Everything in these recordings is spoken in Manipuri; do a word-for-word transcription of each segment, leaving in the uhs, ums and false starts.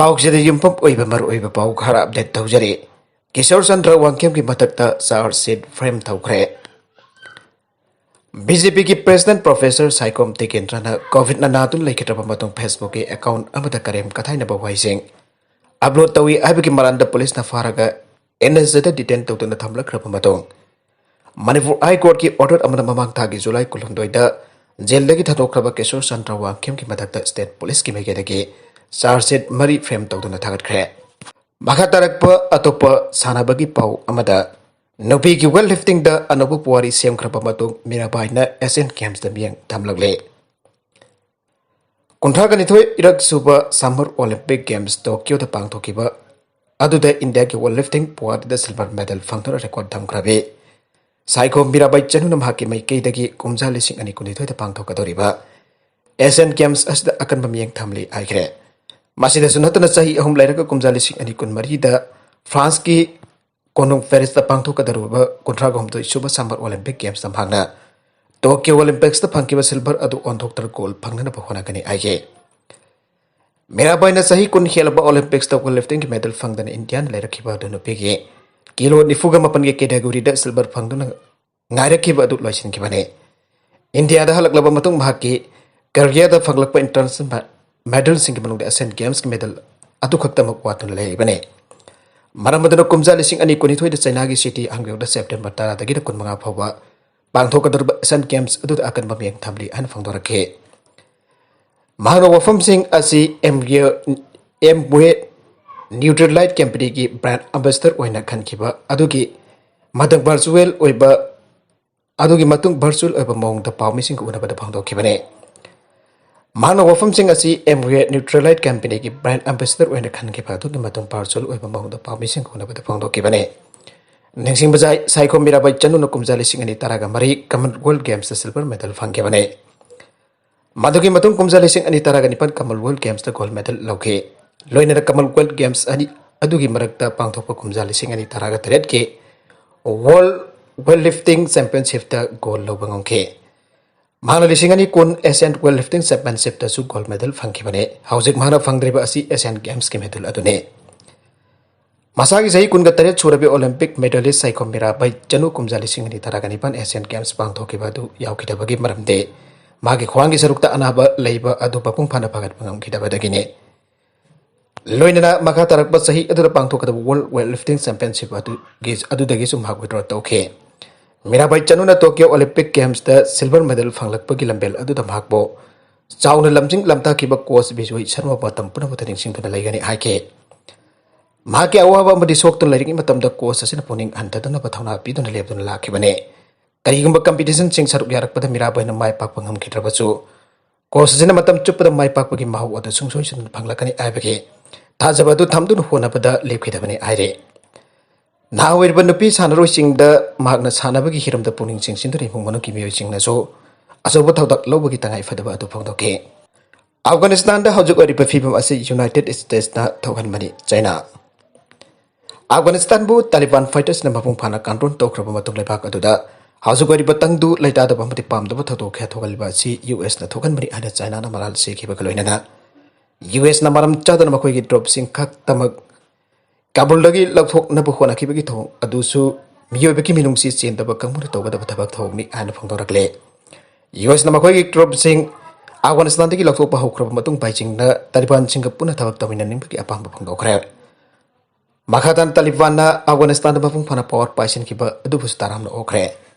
ꯄꯥꯎꯁꯤꯗ ꯌꯨꯝꯐꯝ ꯑꯣꯏꯕ ꯃꯔꯨꯑꯣꯏꯕ ꯄꯥꯎ ꯈꯔ ꯑꯞꯗꯦꯠ ꯇꯧꯖꯔꯤ꯫ ꯀꯤꯁꯣꯔ ꯆꯟꯗ꯭ꯔ ꯋꯥꯡꯈꯦꯝꯒꯤ ꯃꯊꯛꯇ ꯆꯥꯔꯖ ꯁꯤꯠ ꯐ꯭ꯔꯦꯝ ꯇꯧꯈ꯭ꯔꯦ꯫ ꯕꯤ ꯖꯦ ꯄꯤꯒꯤ ꯄ꯭ꯔꯦꯁꯤꯗꯦꯟꯠ ꯄ꯭ꯔꯣꯐꯦꯁꯔ ꯁꯥꯏꯈꯣꯝ ꯇꯤꯀꯦꯟꯗ꯭ꯔꯅ ꯀꯣꯚꯤꯗꯅ ꯅꯥꯗꯨꯅ ꯂꯩꯈꯤꯗ꯭ꯔꯕ ꯃꯇꯨꯡ ꯐꯦꯁꯕꯨꯛꯀꯤ ꯑꯦꯀꯥꯎꯟꯠ ꯑꯃꯗ ꯀꯔꯦꯝ ꯀꯊꯥꯏꯅꯕ ꯋꯥꯍꯩꯁꯤꯡ ꯑꯞꯂꯣꯗ ꯇꯧꯏ ꯍꯥꯏꯕꯒꯤ ꯃꯔꯥꯜꯗ ꯄꯨꯂꯤꯁꯅ ꯐꯥꯔꯒ ꯑꯦꯟ ꯑꯦꯁ ꯑꯦꯗ ꯗꯤꯇꯦꯟ ꯇꯧꯗꯨꯅ ꯊꯝꯂꯛꯈ꯭ꯔꯕ ꯃꯇꯨꯡ, ꯃꯅꯤꯄꯨꯔ ꯍꯥꯏ ꯀꯣꯔꯠꯀꯤ ꯑꯣꯔꯗꯔ ꯑꯃꯅ ꯃꯃꯥꯡ ꯊꯥꯒꯤ ꯖꯨꯂꯥꯏ ꯀꯨꯟꯍꯨꯝꯗꯣꯏꯗ ꯖꯦꯜꯗꯒꯤ ꯊꯥꯗꯣꯛꯈ꯭ꯔꯕ ꯀꯤꯁꯣꯔ ꯆꯟꯗ꯭ꯔ ꯋꯥꯡꯈꯦꯝꯒꯤ ꯃꯊꯛꯇ ꯁ꯭ꯇꯦꯠ ꯄꯨꯂꯤꯁꯀꯤ ꯃꯥꯏꯀꯩꯗꯒꯤ ꯆꯥꯔꯖ ꯁꯤꯠ ꯃꯔꯤ ꯐ꯭ꯔꯦꯝ ꯇꯧꯗꯨꯅ ꯊꯥꯒꯠꯈ꯭ꯔꯦ꯫ ꯃꯈꯥ ꯇꯥꯔꯛꯄ ꯑꯇꯣꯞꯄ ꯁꯥꯟꯅꯕꯒꯤ ꯄꯥꯎ ꯑꯃꯗ, ꯅꯨꯄꯤꯒꯤ ꯋꯦꯠ ꯂꯤꯐꯇꯤꯡꯗ ꯑꯅꯧꯕ ꯄꯨꯋꯥꯔꯤ ꯁꯦꯝꯈ꯭ꯔꯕ ꯃꯇꯨꯡ ꯃꯤꯔꯥꯕꯥꯏꯅ ꯑꯦꯁꯤꯌꯥꯟ ꯒꯦꯝꯁꯇ ꯃꯤꯠꯌꯦꯡ ꯊꯝꯂꯛꯂꯦ꯫ ꯀꯨꯟꯊ꯭ꯔꯥꯒ ꯅꯤꯊꯣꯏ ꯏꯔꯛ ꯁꯨꯕ ꯁꯝꯃꯔ ꯑꯣꯂꯤꯝꯄꯤꯛ ꯒꯦꯝꯁ ꯇꯣꯀꯤꯌꯣꯗ ꯄꯥꯡꯊꯣꯛꯈꯤꯕ ꯑꯗꯨꯗ ꯏꯟꯗꯤꯌꯥꯒꯤ ꯋꯦꯠ ꯂꯤꯐꯇꯤꯡ ꯄꯨꯋꯥꯔꯤꯗ ꯁꯤꯜꯚꯔ ꯃꯦꯗꯜ ꯐꯪꯗꯨꯅ ꯔꯦꯀꯣꯔꯗ ꯊꯝꯈ꯭ꯔꯕꯤ ꯁꯥꯏꯈꯣꯝ ꯃꯤꯔꯥꯕꯥꯏ ꯆꯅꯨꯅ ꯃꯍꯥꯛꯀꯤ ꯃꯥꯏꯀꯩꯗꯒꯤ ꯀꯨꯝꯖꯥ ꯂꯤꯁꯤꯡ ꯑꯅꯤ ꯀꯨꯟꯅꯤꯊꯣꯏꯗ ꯄꯥꯡꯊꯣꯛꯀꯗꯧꯔꯤꯕ ꯑꯦꯁꯤꯌꯥꯟ ꯒꯦꯝꯁ ꯑꯁꯤꯗ ꯑꯀꯟꯕ ꯃꯤꯠꯌꯦꯡ ꯊꯝꯂꯤ ꯍꯥꯏꯈ꯭ꯔꯦ꯫ ꯃꯁꯤꯗꯁꯨ ꯅꯠꯇꯅ ꯆꯍꯤ ꯑꯍꯨꯝ ꯂꯩꯔꯒ ꯀꯨꯝꯖꯥ ꯂꯤꯁꯤꯡ ꯑꯅꯤ ꯀꯨꯟꯃꯔꯤꯗ ꯐ꯭ꯔꯥꯟꯁꯀꯤ ꯀꯣꯅꯨꯡ ꯄꯦꯔꯤꯁꯇ ꯄꯥꯡꯊꯣꯛꯀꯗꯧꯔꯤꯕ ꯀꯨꯟꯊ꯭ꯔꯥ ꯍꯨꯝꯗꯣꯏ ꯁꯨꯕ ꯁꯝꯃꯔ ꯑꯣꯂꯤꯝꯄꯤꯛ ꯒꯦꯝꯁꯇ ꯃꯍꯥꯛꯅ ꯇꯣꯀꯤꯌꯣ ꯑꯣꯂꯤꯝꯄꯤꯛꯁꯇ ꯐꯪꯈꯤꯕ ꯁꯤꯜꯚꯔ ꯑꯗꯨ ꯑꯣꯟꯊꯣꯛꯇꯅ ꯒꯣꯜ ꯐꯪꯅꯅꯕ ꯍꯣꯠꯅꯒꯅꯤ ꯍꯥꯏꯈꯤ꯫ ꯃꯤꯔꯥꯕꯥꯏꯅ ꯆꯍꯤ ꯀꯨꯟ ꯍꯦꯜꯂꯕ ꯑꯣꯂꯤꯝꯄꯤꯛꯁꯇ ꯋꯦꯠ ꯂꯤꯐꯇꯤꯡꯒꯤ ꯃꯦꯗꯜ ꯐꯪꯗꯅ ꯏꯟꯗꯤꯌꯥꯅ ꯂꯩꯔꯛꯈꯤꯕ ꯑꯗꯨ ꯅꯨꯄꯤꯒꯤ ꯀꯤꯂꯣ ꯅꯤꯐꯨꯒ ꯃꯥꯄꯟꯒꯤ ꯀꯦꯇꯦꯒꯣꯔꯤꯗ ꯁꯤꯜꯚꯔ ꯐꯪꯗꯨꯅ ꯉꯥꯏꯔꯛꯈꯤꯕ ꯑꯗꯨ ꯂꯣꯏꯁꯤꯟꯈꯤꯕꯅꯤ꯫ ꯏꯟꯗꯤꯌꯥꯗ ꯍꯜꯂꯛꯂꯕ ꯃꯇꯨꯡ ꯃꯍꯥꯛꯀꯤ ꯀꯦꯔꯤꯌꯔꯗ ꯐꯪꯂꯛꯄ ꯏꯟꯇꯔꯅꯦꯁꯅꯦꯜ ꯃꯦꯗꯜꯁꯤꯡꯒꯤ ꯃꯅꯨꯡꯗ ꯑꯦꯁꯤꯌꯥꯟ ꯒꯦꯝꯁꯀꯤ ꯃꯦꯗꯜ ꯑꯗꯨꯈꯛꯇꯃꯛ ꯋꯥꯠꯇꯨꯅ ꯂꯩꯔꯤꯕꯅꯤ꯫ ꯃꯔꯝ ꯑꯗꯨꯅ ꯀꯨꯝꯖꯥ ꯂꯤꯁꯤꯡ ꯑꯅꯤ ꯀꯨꯟꯅꯤꯊꯣꯏꯗ ꯆꯩꯅꯥꯒꯤ ꯁꯤꯇꯤ ꯍꯥꯡꯖꯧꯗ ꯁꯦꯞꯇꯦꯝꯕꯔ ꯇꯔꯥꯗꯒꯤꯅ ꯀꯨꯟꯃꯉꯥ ꯐꯥꯎꯕ ꯄꯥꯡꯊꯣꯛꯀꯗꯧꯔꯤꯕ ꯑꯦꯁꯤꯌꯥꯟ ꯒꯦꯝꯁ ꯑꯗꯨꯗ ꯑꯀꯟꯕ ꯃꯤꯠꯌꯦꯡ ꯊꯝꯂꯤ ꯍꯥꯏꯅ ꯐꯣꯡꯗꯣꯔꯛꯈꯤ꯫ ꯃꯍꯥꯛꯅ ꯋꯥꯐꯝꯁꯤꯡ ꯑꯁꯤ ꯑꯦꯝ ꯋꯦ ꯅ꯭ꯌꯨꯇ꯭ꯔꯤꯂꯥꯏꯠ ꯀꯝꯄꯦꯅꯤꯒꯤ ꯕ꯭ꯔꯥꯟꯗ ꯑꯦꯝꯕꯦꯁꯦꯗꯔ ꯑꯣꯏꯅ ꯈꯟꯈꯤꯕ ꯑꯗꯨꯒꯤ ꯃꯇꯨꯡ ꯚꯔꯆꯨꯋꯦꯜ ꯑꯣꯏꯕ ꯑꯗꯨꯒꯤ ꯃꯇꯨꯡ ꯚꯔꯆꯨꯋꯦꯜ ꯑꯣꯏꯕ ꯃꯑꯣꯡꯗ ꯄꯥꯎꯃꯤꯁꯤꯡꯒ ꯎꯅꯕꯗ ꯐꯣꯡꯗꯣꯛꯈꯤꯕꯅꯤ꯫ ꯃꯍꯥꯛꯅ ꯋꯥꯐꯝꯁꯤꯡ ꯑꯁꯤ ꯑꯦꯝ ꯋꯦ ꯅ꯭ꯌꯨꯇ꯭ꯔꯤꯂꯥꯏꯠ ꯀꯝꯄꯦꯅꯤꯒꯤ ꯕ꯭ꯔꯥꯟꯗ ꯑꯦꯝꯕꯦꯁꯦꯗꯔ ꯑꯣꯏꯅ ꯈꯟꯈꯤꯕ ꯑꯗꯨꯒꯤ ꯃꯇꯨꯡ ꯚꯔꯆꯨꯋꯦꯜ ꯑꯣꯏꯕ ꯃꯑꯣꯡꯗ ꯄꯥꯎꯃꯤꯁꯤꯡꯒ ꯎꯅꯕꯗ ꯐꯣꯡꯗꯣꯛꯈꯤꯕꯅꯤ꯫ ꯅꯤꯡꯁꯤꯡꯕ ꯌꯥꯏ, ꯁꯥꯏꯈꯣꯝ ꯃꯤꯔꯥꯕꯥꯏ ꯆꯅꯨꯅ ꯀꯨꯝꯖꯥ ꯂꯤꯁꯤꯡ ꯑꯅꯤ ꯇꯔꯥꯒ ꯃꯔꯤ ꯀꯃꯟꯋꯦꯜꯊ ꯒꯦꯝꯁꯇ ꯁꯤꯜꯚꯔ ꯃꯦꯗꯜ ꯐꯪꯈꯤꯕꯅꯤ꯫ ꯃꯗꯨꯒꯤ ꯃꯇꯨꯡ ꯀꯨꯝꯖꯥ ꯂꯤꯁꯤꯡ ꯑꯅꯤ ꯇꯔꯥꯒ ꯅꯤꯄꯥꯟ ꯀꯃꯟꯋꯦꯜꯊ ꯒꯦꯝꯁꯇ ꯒꯣꯜꯗ ꯃꯦꯗꯜ ꯂꯧꯈꯤ꯫ ꯂꯣꯏꯅꯅ ꯀꯃꯟꯋꯦꯜꯊ ꯒꯦꯝꯁ ꯑꯅꯤ ꯑꯗꯨꯒꯤ ꯃꯔꯛꯇ ꯄꯥꯡꯊꯣꯛꯄ ꯀꯨꯝꯖꯥ ꯂꯤꯁꯤꯡ ꯑꯅꯤ ꯇꯔꯥꯒ ꯇꯔꯦꯠꯀꯤ ꯋꯥꯔꯜꯗ ꯋꯦꯠ ꯂꯤꯐꯇꯤꯡ ꯆꯦꯝꯄꯤꯌꯟꯁꯤꯞꯇ ꯒꯣꯜꯗ ꯂꯧꯕ ꯉꯝꯈꯤ꯫ ꯃꯍꯥꯛꯅ ꯂꯤꯁꯤꯡ ꯑꯅꯤ ꯀꯨꯟ Asian Weightlifting Championship ꯇꯁꯨ gold medal ꯐꯪꯈꯤꯕꯅꯤ꯫ ꯍꯧꯖꯤꯛ ꯃꯍꯥꯛꯅ ꯐꯪꯗ꯭ꯔꯤꯕ ꯑꯁꯤ Asian Games ꯀꯤ medal ꯑꯗꯨꯅꯤ꯫ ꯃꯁꯥꯒꯤ ꯆꯍꯤ ꯀꯨꯟꯒ ꯇꯔꯦꯠ ꯁꯨꯔꯕꯤ Olympic medalist ꯁꯥꯏꯈꯣꯝ ꯃꯤꯔꯥꯕꯥꯏ ꯆꯅꯨ ꯀꯨꯝꯖꯥ ꯂꯤꯁꯤꯡ ꯑꯅꯤ ꯇꯔꯥꯒ ꯅꯤꯄꯥꯟ Asian Games ꯄꯥꯡꯊꯣꯛꯈꯤꯕ ꯑꯗꯨ ꯌꯥꯎꯈꯤꯗꯕꯒꯤ ꯃꯔꯝꯗꯤ ꯃꯥꯒꯤ ꯈ꯭ꯋꯥꯡꯒꯤ ꯁꯔꯨꯛꯇ ꯑꯅꯥꯕ ꯂꯩꯕ ꯑꯗꯨ ꯃꯄꯨꯡ ꯐꯥꯅ ꯐꯒꯠꯄ ꯉꯝꯈꯤꯗꯕꯗꯒꯤꯅꯤ꯫ ꯂꯣꯏꯅꯅ ꯃꯈꯥ ꯇꯥꯔꯛꯄ ꯆꯍꯤ ꯑꯗꯨꯗ ꯄꯥꯡꯊꯣꯛꯀꯗꯕ World Weightlifting Championship ꯑꯗꯨꯒꯤ, ꯑꯗꯨꯗꯒꯤꯁꯨ ꯃꯍꯥꯛ withdraw ꯇꯧꯈꯤ꯫ ꯃꯤꯔꯥꯕꯥꯏ ꯆꯅꯨꯅ Tokyo Olympic Games ꯇ silver medal ꯐꯪꯂꯛꯄꯒꯤ ꯂꯝꯕꯦꯜ ꯑꯗꯨꯗ ꯃꯍꯥꯛꯄꯨ ꯆꯥꯎꯅ ꯂꯝꯖꯤꯡ ꯂꯝꯇꯥꯛꯈꯤꯕ coach ꯕꯤꯖꯣꯏ ꯁꯔꯃꯕꯨ ꯃꯇꯝ ꯄꯨꯝꯅꯃꯛꯇ ꯅꯤꯡꯁꯤꯡꯗꯨꯅ ꯂꯩꯒꯅꯤ ꯍꯥꯏꯈꯤ꯫ ꯃꯍꯥꯛꯀꯤ ꯑꯋꯥꯕ ꯑꯃꯗꯤ ꯁꯣꯛꯇꯨꯅ ꯂꯩꯔꯤꯉꯩ ꯃꯇꯝꯗ coach ꯑꯁꯤꯅ ꯄꯨꯛꯅꯤꯡ ꯍꯟꯊꯗꯅꯕ ꯊꯧꯅꯥ ꯄꯤꯗꯨꯅ ꯂꯦꯞꯇꯨꯅ ꯂꯥꯛꯈꯤꯕꯅꯤ꯫ ꯀꯔꯤꯒꯨꯝꯕ competition ꯁꯤꯡ ꯁꯔꯨꯛ ꯌꯥꯔꯛꯄꯗ ꯃꯤꯔꯥꯕꯥꯏꯅ ꯃꯥꯏ ꯄꯥꯛꯄ ꯉꯝꯈꯤꯗ꯭ꯔꯕꯁꯨ, coach ꯑꯁꯤꯅ ꯃꯇꯝ ꯆꯨꯞꯄꯗ ꯃꯥꯏ ꯄꯥꯛꯄꯒꯤ ꯃꯍꯥꯎ ꯑꯗꯨ ꯁꯨꯡꯁꯣꯏ ꯁꯣꯏꯗꯅ ꯐꯪꯂꯛꯀꯅꯤ ꯍꯥꯏꯕꯒꯤ ꯊꯥꯖꯕ ꯑꯗꯨ ꯊꯝꯗꯨꯅ ꯍꯣꯠꯅꯕꯗ ꯂꯦꯞꯈꯤꯗꯕꯅꯤ ꯍꯥꯏꯔꯤ꯫ ꯅꯍꯥ ꯑꯣꯏꯔꯤꯕ ꯅꯨꯄꯤ ꯁꯥꯟꯅꯔꯣꯏꯁꯤꯡꯗ ꯃꯍꯥꯛꯅ ꯁꯥꯟꯅꯕꯒꯤ ꯍꯤꯔꯝꯗ ꯄꯨꯛꯅꯤꯡ ꯆꯤꯡꯁꯤꯟꯗꯨꯅ ꯏꯃꯨꯡ ꯃꯅꯨꯡꯒꯤ ꯃꯤꯑꯣꯏꯁꯤꯡꯅꯁꯨ ꯑꯆꯧꯕ ꯊꯧꯗꯥꯡ ꯂꯧꯕꯒꯤ ꯇꯉꯥꯏ ꯐꯗꯕ ꯑꯗꯨ ꯐꯣꯡꯗꯣꯛꯈꯤ꯫ ꯑꯐꯒꯥꯅꯤꯁꯇꯥꯟꯗ ꯍꯧꯖꯤꯛ ꯑꯣꯏꯔꯤꯕ ꯐꯤꯕꯝ ꯑꯁꯤ United States ꯅ ꯊꯣꯛꯍꯟꯕꯅꯤ꯫ ꯆꯩꯅꯥ꯫ ꯑꯐꯒꯥꯅꯤꯁꯇꯥꯟꯕꯨ ꯇꯥꯂꯤꯕꯥꯟ fighters ꯅ ꯃꯄꯨꯡ ꯐꯥꯅ control ꯇꯧꯈ꯭ꯔꯕ ꯃꯇꯨꯡ ꯂꯩꯕꯥꯛ ꯑꯗꯨꯗ ꯍꯧꯖꯤꯛ ꯑꯣꯏꯔꯤꯕ ꯇꯪꯗꯨ ꯂꯩꯇꯥꯗꯕ ꯑꯃꯗꯤ ꯄꯥꯝꯗꯕ ꯊꯧꯗꯣꯛ ꯀꯌꯥ ꯊꯣꯛꯍꯜꯂꯤꯕ ꯑꯁꯤ ꯌꯨ ꯑꯦꯁ ꯅ ꯊꯣꯛꯍꯟꯕꯅꯤ ꯍꯥꯏꯅ ꯆꯥꯏꯅꯥꯅ ꯃꯔꯥꯜ ꯁꯤꯈꯤꯕꯒ ꯂꯣꯏꯅꯅ ꯌꯨ ꯑꯦꯁ ꯅ ꯃꯔꯝ ꯆꯥꯗꯅ ꯃꯈꯣꯏꯒꯤ drop ꯁꯤꯡ ꯈꯛꯇꯃꯛ ꯀꯥꯕꯨꯜꯗꯒꯤ ꯂꯧꯊꯣꯛꯅꯕ ꯍꯣꯠꯅꯈꯤꯕꯒꯤ ꯊꯧꯑꯣꯡ ꯑꯗꯨꯁꯨ ꯃꯤꯑꯣꯏꯕꯒꯤ ꯃꯤꯅꯨꯡꯁꯤ ꯆꯦꯟꯗꯕ ꯀꯥꯡꯕꯨꯅ ꯇꯧꯒꯗꯕ ꯊꯕꯛ ꯊꯧꯑꯣꯡꯅꯤ ꯍꯥꯏꯅ ꯐꯣꯡꯗꯣꯔꯛꯂꯦ꯫ ꯌꯨ ꯑꯦꯁ ꯅ ꯃꯈꯣꯏꯒꯤ drop ꯁꯤꯡ ꯑꯐꯒꯥꯅꯤꯁꯇꯥꯟꯗꯒꯤ ꯂꯧꯊꯣꯛꯄ ꯍꯧꯈ꯭ꯔꯕ ꯃꯇꯨꯡ ꯕꯩꯖꯤꯡꯅ ꯇꯥꯂꯤꯕꯥꯟꯁꯤꯡꯒ ꯄꯨꯟꯅ ꯊꯕꯛ ꯇꯧꯃꯤꯟꯅꯅꯤꯡꯕꯒꯤ ꯑꯄꯥꯝꯕ ꯐꯣꯡꯗꯣꯛꯈ꯭ꯔꯦ꯫ ꯃꯈꯥ ꯇꯥꯅ ꯇꯥꯂꯤꯕꯥꯟꯅ ꯑꯐꯒꯥꯅꯤꯁꯇꯥꯟꯗ ꯃꯄꯨꯡ ꯐꯥꯅ power ꯄꯥꯏꯁꯤꯟꯈꯤꯕ ꯑꯗꯨꯕꯨꯁꯨ ꯇꯔꯥꯝꯅ ꯑꯣꯛꯈ꯭ꯔꯦ꯫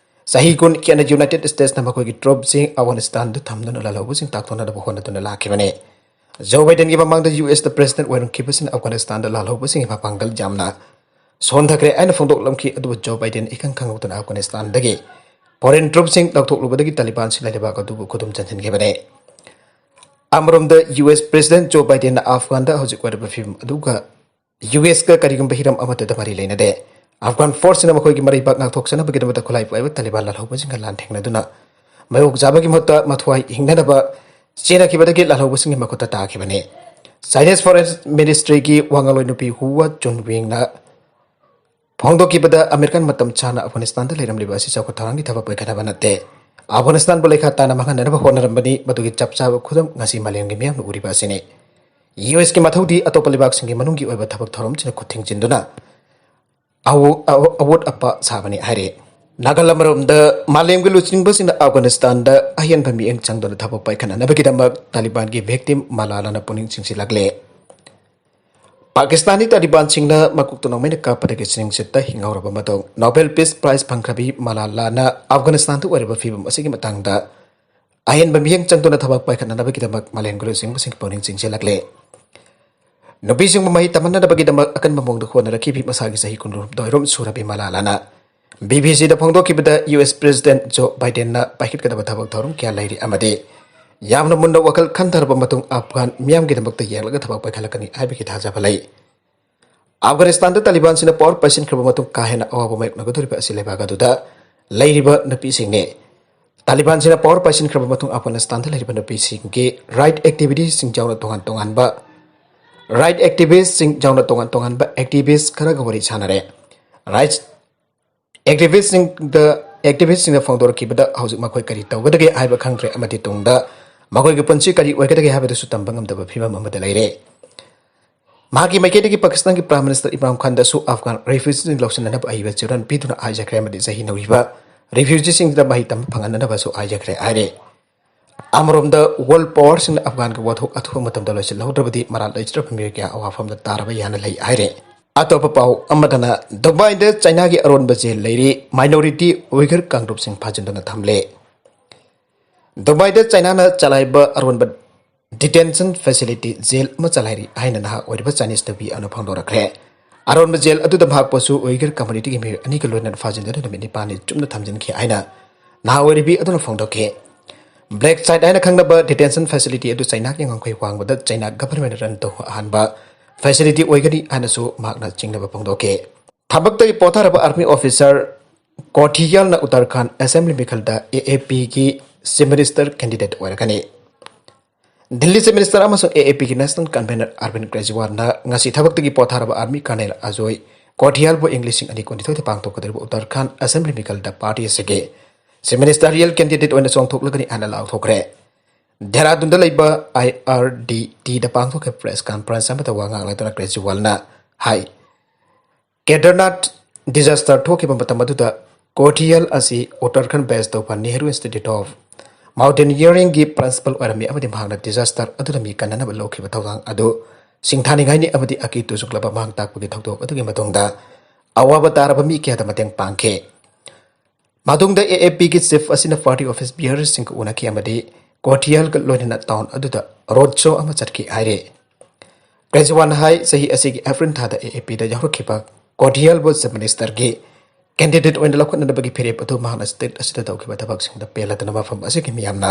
ꯆꯍꯤ ꯀꯨꯟ ꯍꯦꯟꯅ United States ꯅ ꯃꯈꯣꯏꯒꯤ drop ꯁꯤꯡ ꯑꯐꯒꯥꯅꯤꯁꯇꯥꯟꯗ ꯊꯝꯗꯨꯅ ꯂꯥꯜꯍꯧꯕꯁꯤꯡ ꯇꯥꯛꯊꯣꯛꯅꯅꯕ ꯍꯣꯠꯅꯗꯨꯅ ꯂꯥꯛꯈꯤꯕꯅꯤ꯫ ꯖꯣ ꯕꯥꯏꯗꯦꯟꯒꯤ ꯃꯃꯥꯡꯗ ꯌꯨ ꯑꯦꯁ ꯇ president ꯑꯣꯏꯔꯝꯈꯤꯕꯁꯤꯡꯅ ꯑꯐꯒꯥꯅꯤꯁꯇꯥꯟꯗ ꯂꯥꯜꯍꯧꯕꯁꯤꯡꯒꯤ ꯃꯄꯥꯡꯒꯜ ꯌꯥꯝꯅ ꯁꯣꯟꯊꯈ꯭ꯔꯦ ꯍꯥꯏꯅ ꯐꯣꯡꯗꯣꯛꯂꯝꯈꯤ, ꯑꯗꯨꯕꯨ ꯖꯣ ꯕꯥꯏꯗꯦꯟ ꯏꯈꯪ ꯈꯪꯍꯧꯗꯅ ꯑꯐꯒꯥꯅꯤꯁꯇꯥꯟꯗꯒꯤ foreign drop ꯁꯤꯡ ꯂꯧꯊꯣꯛꯂꯨꯕꯗꯒꯤ ꯇꯥꯂꯤꯕꯥꯟꯁꯤꯡꯅ ꯂꯩꯕꯥꯛ ꯑꯗꯨꯕꯨ ꯈꯨꯗꯨꯝ ꯆꯟꯁꯤꯟꯈꯤꯕꯅꯤ꯫ ꯑꯃꯔꯣꯝꯗ ꯌꯨ ꯑꯦꯁ president ꯖꯣ ꯕꯥꯏꯗꯦꯟꯅ ꯑꯐꯒꯥꯟꯗ ꯍꯧꯖꯤꯛ ꯑꯣꯏꯔꯤꯕ ꯐꯤꯕꯝ ꯑꯗꯨꯒ ꯌꯨ ꯑꯦꯁ ꯀ ꯀꯔꯤꯒꯨꯝꯕ ꯍꯤꯔꯝ ꯑꯃꯠꯇꯗ ꯃꯔꯤ ꯂꯩꯅꯗꯦ꯫ ꯑꯐꯒꯥꯟ force ꯁꯤꯡꯅ ꯃꯈꯣꯏꯒꯤ ꯃꯔꯩꯕꯥꯛ ꯉꯥꯛꯊꯣꯛꯆꯅꯕꯒꯤꯗꯃꯛꯇ ꯈꯨꯠꯂꯥꯏ ꯄꯥꯏꯕ ꯇꯥꯂꯤꯕꯥꯟ ꯂꯥꯜꯍꯧꯕꯁꯤꯡꯒ ꯂꯥꯟꯊꯦꯡꯅꯗꯨꯅ ꯃꯌꯣꯛ ꯆꯥꯕꯒꯤ ꯃꯍꯨꯠꯇ ꯃꯊ꯭ꯋꯥꯏ ꯍꯤꯡꯅꯅꯕ ꯆꯦꯟꯅꯈꯤꯕꯗꯒꯤ ꯂꯥꯜꯍꯧꯕꯁꯤꯡꯒꯤ ꯃꯈꯨꯠꯇ ꯇꯥꯈꯤꯕꯅꯤ꯫ Chinese Foreign Ministry ꯒꯤ ꯋꯥꯉꯥꯡꯂꯣꯏ ꯅꯨꯄꯤ ꯍꯨꯋꯥ ꯆꯨꯟꯋꯤꯡꯅ ꯐꯣꯡꯗꯣꯛꯈꯤꯕꯗ, ꯑꯃꯦꯔꯤꯀꯥꯟ ꯃꯇꯝ ꯆꯥꯅ ꯑꯐꯒꯥꯅꯤꯁꯇꯥꯟꯗ ꯂꯩꯔꯝꯂꯤꯕ ꯑꯁꯤ ꯆꯥꯎꯈꯠ ꯊꯧꯔꯥꯡꯒꯤ ꯊꯕꯛ ꯑꯣꯏꯒꯗꯕ ꯅꯠꯇꯦ꯫ ꯑꯐꯒꯥꯅꯤꯁꯇꯥꯟꯕꯨ ꯂꯩꯈꯥ ꯇꯥꯅ ꯃꯥꯡꯍꯟꯅꯅꯕ ꯍꯣꯠꯅꯔꯝꯕꯅꯤ꯫ ꯃꯗꯨꯒꯤ ꯆꯞ ꯆꯥꯕ ꯈꯨꯗꯝ ꯉꯁꯤ ꯃꯥꯂꯦꯝꯒꯤ ꯃꯤꯌꯥꯝꯅ ꯎꯔꯤꯕ ꯑꯁꯤꯅꯤ꯫ ꯌꯨ ꯑꯦꯁꯀꯤ ꯃꯊꯧꯗꯤ ꯑꯇꯣꯞꯄ ꯂꯩꯕꯥꯛꯁꯤꯡꯒꯤ ꯃꯅꯨꯡꯒꯤ ꯑꯣꯏꯕ ꯊꯕꯛ ꯊꯧꯔꯝꯁꯤꯡꯗ ꯈꯨꯠ ꯊꯤꯡꯖꯤꯟꯗꯨꯅ ꯑꯋꯣ-, ꯑꯋꯣ-, ꯑꯋꯣꯠ ꯑꯄꯥ ꯁꯥꯕꯅꯤ ꯍꯥꯏꯔꯤ꯫ ꯅꯥꯀꯜ ꯑꯃꯔꯣꯝꯗ, ꯃꯥꯂꯦꯝꯒꯤ ꯂꯨꯆꯤꯡꯕꯁꯤꯡꯅ ꯑꯐꯒꯥꯅꯤꯁꯇꯥꯟꯗ ꯑꯍꯦꯟꯕ ꯃꯤꯠꯌꯦꯡ ꯆꯪꯗꯅ ꯊꯕꯛ ꯄꯥꯏꯈꯠꯅꯅꯕꯒꯤꯗꯃꯛ ꯇꯥꯂꯤꯕꯥꯟꯒꯤ victim ꯃꯂꯥꯂꯥꯅ ꯄꯨꯛꯅꯤꯡ ꯆꯤꯡꯁꯤꯜꯂꯛꯂꯦ꯫ ꯄꯥꯀꯤꯁꯇꯥꯟꯒꯤ ꯇꯥꯂꯤꯕꯥꯟꯁꯤꯡꯅ ꯃꯀꯣꯛꯇ ꯅꯣꯡꯃꯩꯅ ꯀꯥꯞꯄꯗꯒꯤ ꯁꯤꯅꯤꯡꯆꯤꯠꯇ ꯍꯤꯡꯍꯧꯔꯕ ꯃꯇꯨꯡ, ꯅꯣꯕꯦꯜ ꯄꯤꯁ ꯄ꯭ꯔꯥꯏꯖ ꯐꯪꯈ꯭ꯔꯕꯤ ꯃꯂꯥꯂꯥꯅ ꯑꯐꯒꯥꯅꯤꯁꯇꯥꯟꯗ ꯑꯣꯏꯔꯤꯕ ꯐꯤꯕꯝ ꯑꯁꯤꯒꯤ ꯃꯇꯥꯡꯗ ꯑꯍꯦꯟꯕ ꯃꯤꯠꯌꯦꯡ ꯆꯪꯗꯨꯅ ꯊꯕꯛ ꯄꯥꯏꯈꯠꯅꯅꯕꯒꯤꯗꯃꯛ ꯃꯥꯂꯦꯝꯒꯤ ꯂꯨꯆꯤꯡꯕꯁꯤꯡꯒꯤ ꯄꯨꯛꯅꯤꯡ ꯆꯤꯡꯁꯤꯜꯂꯛꯂꯦ꯫ ꯅꯨꯄꯤꯁꯤꯡꯕꯨ ꯃꯍꯩ ꯇꯝꯍꯟꯅꯅꯕꯒꯤꯗꯃꯛ ꯑꯀꯟꯕ ꯃꯑꯣꯡꯗ ꯍꯣꯠꯅꯔꯛꯈꯤꯕꯤ ꯃꯁꯥꯒꯤ ꯆꯍꯤ ꯀꯨꯟꯍꯨꯝꯗꯣꯏꯔꯣꯝ ꯁꯨꯔꯕꯤ ꯃꯂꯥꯂꯥꯅ ꯕꯤ ꯕꯤ ꯁꯤꯗ ꯐꯣꯡꯗꯣꯛꯈꯤꯕꯗ, ꯌꯨ ꯑꯦꯁ ꯄ꯭ꯔꯦꯁꯤꯗꯦꯟꯠ ꯖꯣ ꯕꯥꯏꯗꯦꯟꯅ ꯄꯥꯏꯈꯠꯀꯗꯕ ꯊꯕꯛ ꯊꯧꯔꯝ ꯀꯌꯥ ꯂꯩꯔꯤ ꯑꯃꯗꯤ ꯌꯥꯝꯅ ꯃꯨꯟꯅ ꯋꯥꯈꯜ ꯈꯟꯊꯔꯕ ꯃꯇꯨꯡ ꯑꯐꯒꯥꯟ ꯃꯤꯌꯥꯝꯒꯤꯗꯃꯛꯇ ꯌꯦꯡꯂꯒ ꯊꯕꯛ ꯄꯥꯏꯈꯠꯂꯛꯀꯅꯤ ꯍꯥꯏꯕꯒꯤ ꯊꯥꯖꯕ ꯂꯩ꯫ ꯑꯐꯒꯥꯅꯤꯁꯇꯥꯟꯗ ꯇꯥꯂꯤꯕꯥꯟꯁꯤꯡꯅ ꯄꯋꯥꯔ ꯄꯥꯏꯁꯤꯟꯈ꯭ꯔꯕ ꯃꯇꯨꯡ ꯀꯥ ꯍꯦꯟꯅ ꯑꯋꯥꯕ ꯃꯥꯌꯣꯛꯅꯒꯗꯧꯔꯤꯕ ꯑꯁꯤ ꯂꯩꯕꯥꯛ ꯑꯗꯨꯗ ꯂꯩꯔꯤꯕ ꯅꯨꯄꯤꯁꯤꯡꯅꯤ꯫ ꯇꯥꯂꯤꯕꯥꯟꯁꯤꯡꯅ ꯄꯋꯥꯔ ꯄꯥꯏꯁꯤꯟꯈ꯭ꯔꯕ ꯃꯇꯨꯡ ꯑꯐꯒꯥꯅꯤꯁꯇꯥꯟꯗ ꯂꯩꯔꯤꯕ ꯅꯨꯄꯤꯁꯤꯡꯒꯤ ꯔꯥꯏꯠ ꯑꯦꯛꯇꯤꯚꯤꯁꯇꯁꯤꯡ ꯌꯥꯎꯅ ꯇꯣꯉꯥꯟ ꯇꯣꯉꯥꯟꯕ, ꯔꯥꯏꯠ ꯑꯦꯛꯇꯤꯚꯤꯁꯇꯁꯤꯡ ꯌꯥꯎꯅ ꯇꯣꯉꯥꯟ ꯇꯣꯉꯥꯟꯕ ꯑꯦꯛꯇꯤꯚꯤꯁꯠ ꯈꯔꯒ ꯋꯥꯔꯤ ꯁꯥꯟꯅꯔꯦ꯫ ꯔꯥꯏꯠ ꯑꯦꯛꯇꯤꯚꯤꯁꯁꯤꯡꯗ, ꯑꯦꯛꯇꯤꯚꯤꯁꯁꯤꯡꯅ ꯐꯣꯡꯗꯣꯔꯛꯈꯤꯕꯗ ꯍꯧꯖꯤꯛ ꯃꯈꯣꯏ ꯀꯔꯤ ꯇꯧꯒꯗꯒꯦ ꯍꯥꯏꯕ ꯈꯪꯗ꯭ꯔꯦ ꯑꯃꯗꯤ ꯇꯨꯡꯗ ꯃꯈꯣꯏꯒꯤ ꯄꯨꯟꯁꯤ ꯀꯔꯤ ꯑꯣꯏꯒꯗꯒꯦ ꯍꯥꯏꯕꯗꯨꯁꯨ ꯇꯝꯕ ꯉꯝꯗꯕ ꯐꯤꯕꯝ ꯑꯃꯗ ꯂꯩꯔꯦ꯫ ꯃꯍꯥꯛꯀꯤ ꯃꯥꯏꯀꯩꯗꯒꯤ ꯄꯥꯀꯤꯁꯇꯥꯟꯒꯤ Prime Minister ꯏꯝꯔꯥꯟ ꯈꯥꯟꯗꯁꯨ ꯑꯐꯒꯥꯟ ꯔꯤꯐ꯭ꯌꯨꯖꯤꯁꯤꯡ ꯂꯧꯁꯤꯟꯅꯅꯕ ꯑꯏꯕ ꯆꯦꯔꯣꯜ ꯄꯤꯗꯨꯅ ꯍꯥꯏꯖꯈ꯭ꯔꯦ ꯑꯃꯗꯤ ꯆꯍꯤ ꯅꯧꯔꯤꯕ ꯔꯤꯐ꯭ꯌꯨꯖꯤꯁꯤꯡꯗ ꯃꯍꯩ ꯇꯝꯕ ꯐꯪꯍꯟꯅꯅꯕꯁꯨ ꯍꯥꯏꯖꯈ꯭ꯔꯦ ꯍꯥꯏꯔꯦ꯫ ꯑꯃꯔꯣꯝꯗ, ꯋꯥꯔꯜ ꯄꯥꯋꯔꯁꯤꯡꯅ ꯑꯐꯒꯥꯟꯒꯤ ꯋꯥꯊꯣꯛ ꯑꯊꯨꯕ ꯃꯇꯝꯗ ꯂꯣꯏꯁꯤꯜꯍꯧꯗ꯭ꯔꯕꯗꯤ ꯃꯔꯥꯜ ꯂꯩꯖꯗ꯭ꯔꯕ ꯃꯤꯑꯣꯏ ꯀꯌꯥ ꯑꯋꯥꯐꯝꯗ ꯇꯥꯔꯕ ꯌꯥꯅ ꯂꯩ ꯍꯥꯏꯔꯦ꯫ ꯑꯇꯣꯞꯄ ꯄꯥꯎ ꯑꯃꯗꯅ, ꯗꯨꯕꯥꯏꯗ ꯆꯥꯏꯅꯥꯒꯤ ꯑꯔꯣꯟꯕ ꯖꯦꯜ ꯂꯩꯔꯤ, minority ꯎꯏꯒꯔ ꯀꯥꯡꯂꯨꯞꯁꯤꯡ ꯐꯥꯖꯤꯟꯗꯨꯅ ꯊꯝꯂꯦ꯫ ꯗꯨꯕꯥꯏꯗ ꯆꯥꯏꯅꯥꯅ ꯆꯂꯥꯏꯕ ꯑꯔꯣꯟꯕ detention facility ꯖꯦꯜ ꯑꯃ ꯆꯂꯥꯏꯔꯤ ꯍꯥꯏꯅ ꯅꯍꯥ ꯑꯣꯏꯔꯤꯕ ꯆꯥꯏꯅꯤꯁ ꯅꯨꯄꯤ ꯑꯃꯅ ꯐꯣꯡꯗꯣꯔꯛꯈ꯭ꯔꯦ꯫ ꯑꯔꯣꯟꯕ ꯖꯦꯜ ꯑꯗꯨꯗ ꯃꯍꯥꯛꯄꯨꯁꯨ ꯎꯏꯒꯔ communityꯒꯤ ꯃꯤꯑꯣꯏ ꯑꯅꯤꯒ ꯂꯣꯏꯅꯅ ꯐꯥꯖꯤꯟꯗꯨꯅ ꯅꯨꯃꯤꯠ ꯅꯤꯄꯥꯟꯅꯤ ꯆꯨꯞꯅ ꯊꯝꯖꯤꯟꯈꯤ ꯍꯥꯏꯅ ꯅꯍꯥ ꯑꯣꯏꯔꯤꯕꯤ ꯑꯗꯨꯅ ꯐꯣꯡꯗꯣꯛꯈꯤ꯫ Black Site ꯍꯥꯏꯅ ꯈꯪꯅꯕ detention facility ꯑꯗꯨ ꯆꯥꯏꯅꯥꯒꯤ ꯉꯝꯈꯩ ꯋꯥꯡꯕꯗ ꯆꯥꯏꯅꯥ government run ꯇꯧꯕ ꯑꯍꯥꯟꯕ facility ꯑꯣꯏꯒꯅꯤ ꯍꯥꯏꯅꯁꯨ ꯃꯍꯥꯛꯅ ꯆꯤꯡꯅꯕ ꯐꯣꯡꯗꯣꯛꯈꯤ꯫ ꯊꯕꯛꯇꯒꯤ ꯄꯣꯊꯥꯔꯕ army officer ꯀꯣꯊꯤꯌꯥꯜꯅ Uttarakhand assembly ꯃꯤꯈꯜꯗ A A Pꯒꯤ chief minister candidate ꯑꯣꯏꯔꯒꯅꯤ꯫ ꯗꯤꯜꯂꯤ chief minister ꯑꯃꯁꯨꯡ A A Pꯒꯤ national convener ꯑꯔꯕꯤꯟꯗ ꯀꯦꯖ꯭ꯔꯤꯋꯥꯜꯅ ꯉꯁꯤ ꯊꯕꯛꯇꯒꯤ ꯄꯣꯊꯥꯔꯕ army colonel ꯑꯖꯣꯏ ꯀꯣꯊꯤꯌꯥꯜꯕꯨ ꯏꯪ ꯂꯤꯁꯤꯡ ꯑꯅꯤ ꯀꯨꯟꯅꯤꯊꯣꯏꯗ ꯄꯥꯡꯊꯣꯛꯀꯗꯧꯔꯤꯕ ꯎꯠꯇꯔꯈꯥꯟꯗ assembly ꯃꯤꯈꯜꯗ party ꯑꯁꯤꯒꯤ Chief Ministerial candidate ꯑꯣꯏꯅ ꯆꯣꯡꯊꯣꯛꯂꯒꯅꯤ ꯍꯥꯏꯅ ꯂꯥꯎꯊꯣꯛꯈ꯭ꯔꯦ꯫ ꯗꯦꯍꯔꯥꯗꯨꯟꯗ ꯂꯩꯕ ꯑꯥꯏ ꯑꯥꯔ ꯗꯤ ꯇꯤꯗ ꯄꯥꯡꯊꯣꯛꯈꯤꯕ press conference ꯑꯃꯗ ꯋꯥ ꯉꯥꯡꯂꯗꯨꯅ ꯀ꯭ꯔꯦꯖꯤꯋꯥꯜꯅ ꯍꯥꯏ, ꯀꯦꯗꯔꯅꯥꯊ disaster ꯊꯣꯛꯈꯤꯕ ꯃꯇꯝ ꯑꯗꯨꯗ ꯀꯣꯊꯤꯌꯥꯜ ꯑꯁꯤ ꯎꯠꯇꯔꯈꯟꯗ based ꯇꯧꯕ Nehru Institute of Mountaineeringꯒꯤ principal ꯑꯣꯏꯔꯝꯃꯤ ꯑꯃꯗꯤ ꯃꯍꯥꯛꯅ disaster ꯑꯗꯨꯗ ꯃꯤ ꯀꯟꯅꯅꯕ ꯂꯧꯈꯤꯕ ꯊꯧꯗꯥꯡ ꯑꯗꯨ ꯁꯤꯡꯊꯥꯅꯤꯡꯉꯥꯏꯅꯤ ꯑꯃꯗꯤ ꯑꯀꯤ ꯇꯨꯖꯨꯛꯂꯕ ꯃꯥꯡ ꯇꯥꯛꯄꯒꯤ ꯊꯧꯗꯣꯛ ꯑꯗꯨꯒꯤ ꯃꯇꯨꯡꯗ ꯑꯋꯥꯕ ꯇꯥꯔꯕ ꯃꯤ ꯀꯌꯥꯗ ꯃꯇꯦꯡ ꯄꯥꯡꯈꯤ꯫ ꯃꯇꯨꯡꯗ ꯑꯦ ꯑꯦ ꯄꯤꯒꯤ chief ꯑꯁꯤꯅ party office bearerꯁꯤꯡꯒ ꯎꯅꯈꯤ ꯑꯃꯗꯤ ꯀꯣꯊꯤꯌꯥꯜꯒ ꯂꯣꯏꯅꯅ town ꯑꯗꯨꯗ road show ꯑꯃ ꯆꯠꯈꯤ ꯍꯥꯏꯔꯤ꯫ ꯀ꯭ꯔꯦꯖꯤꯋꯥꯜꯅ ꯍꯥꯏ, ꯆꯍꯤ ꯑꯁꯤꯒꯤ April ꯊꯥꯗ ꯑꯦ ꯑꯦ ꯄꯤꯗ ꯌꯥꯎꯔꯛꯈꯤꯕ ꯀꯣꯊꯤꯌꯥꯜꯕꯨ Chief Ministerꯒꯤ candidate ꯑꯣꯏꯅ ꯂꯧꯈꯠꯅꯅꯕꯒꯤ ꯐꯤꯔꯦꯞ ꯑꯗꯨ ꯃꯍꯥꯛꯅ state ꯑꯁꯤꯗ ꯇꯧꯈꯤꯕ ꯊꯕꯛꯁꯤꯡꯗ ꯄꯦꯜꯂꯗꯅ ꯃꯐꯝ ꯑꯁꯤꯒꯤ ꯃꯤꯌꯥꯝꯅ